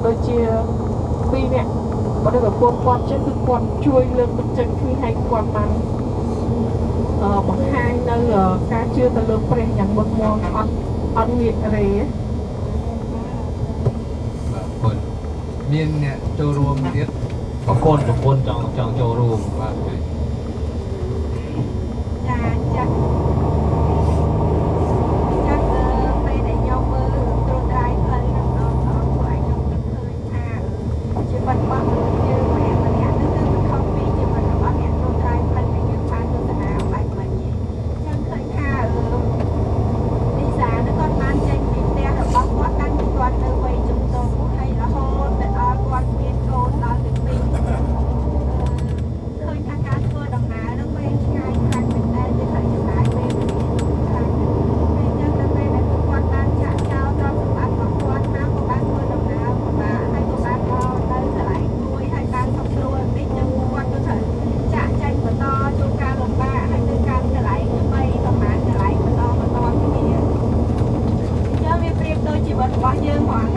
ដូចជាពីរនាក់ប្តីប្រពន្ធគាត់ចឹងគឺគាត់ជួយលើកទឹកចិត្តគ្នាឲ្យគាត់បានបង្ហាញនៅការជឿទៅលើព្រះយ៉ាងមុតមមអត់អត់ងាករេ បាទអរគុណមានអ្នកចូលរួមទៀត ប្រពន្ធប្រពន្ធចង់ចង់ចូលរួម បាទ ចាចាស់ចាស់អឺពេលដែលខ្ញុំមើលរឿងត្រួតត្រែងផ្លូវនឹងដងដងធ្វើឲ្យខ្ញុំនឹកឃើញថាជីវិតរបស់មនុស្សយើងម្នាក់ម្នាក់នោះគឺមិនខុសពីជីវិតរបស់អ្នកត្រួតត្រែងផ្លូវដែលយើងបានទស្សនាបែបមិញទេចឹងឃើញថាអឺលីសានោះគាត់បានចេញពីផ្ទះរបស់គាត់តាំងពីគាត់នៅវ័យជំទង់ហើយរហូតទៅដល់គាត់មានកូនដល់ទៅពីរ ឃើញថាការធ្វើដំណើរនឹងវែងឆ្ងាយខ្លាំងមែនតើយើងត្រូវចំណាយពេលវេលាយូរខ្លាំងហើយចឹងដល់ពេលដែលពួកគាត់បានចាក់ចោលទ្រព្យសម្បត្តិរបស់គាត់មកក៏បានធ្វើដំណើរពិបាកហើយក៏បានមកនៅកន្លែងមួយហើយបានសុខស្រួលបន្តិចចឹងពួកគាត់ក៏ត្រូវចាក់ចេញបន្តជួបការលំបាកហើយទៅកាន់កន្លែងថ្មីប្រហែលកន្លែងបន្តបន្តគ្នាចឹងវាប្រៀបដូចជីវិតរបស់យើងរាល់